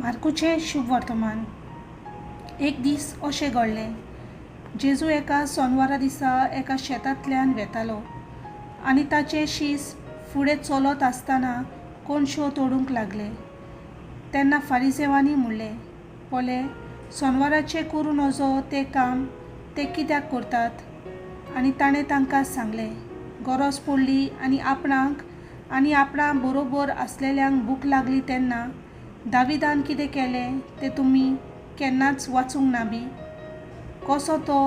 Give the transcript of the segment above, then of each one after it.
मार्कूचें शुभवर्तमान. एक दीस अशें घडलें, जेजू एका सोनवारा दिसा एका शेतांतल्यान वेतालो आनी ताचे शीस फुडें चलत आसतना कोनश्यो तोडूंक लागले. तेन्ना फारिजेवांनी म्हणलें, पळे, सोनवाराचें करूं नजो तें काम ते कित्याक करतात? आनी ताणें तांकां सांगलें, गरज पडली आनी आपणाक आनी आपणा बरोबर आसलेल्यांक भूक लागली तेन्ना दाविदान कितें केलें तें तुमी केन्नाच वाचूंक ना बी? कसो तो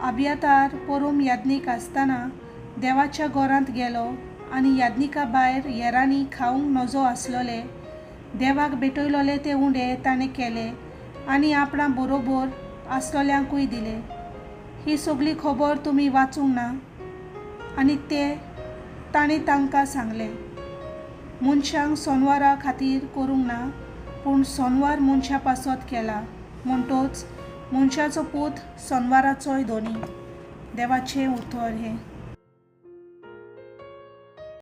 अबियातार परम याज्ञीक आसतना देवाच्या घरांत गेलो आनी याज्ञिका भायर हेरांनी खावंक नजो आसलोले देवाक भेटयलोले ते उंडे ताणें केले आनी आपणा बरोबर आसलोल्यांकूय दिले. ही सगली खबर तुमी वाचूंक ना? आनी ते ताणें तांकां सांगलें, मनशांक सोनवारा खातीर करूंक ना, पूण सोनवार मनशा पासत केला. म्हणटच मनशाचो पूत सोनवाराचोय धनी. देवाचें उतर हें.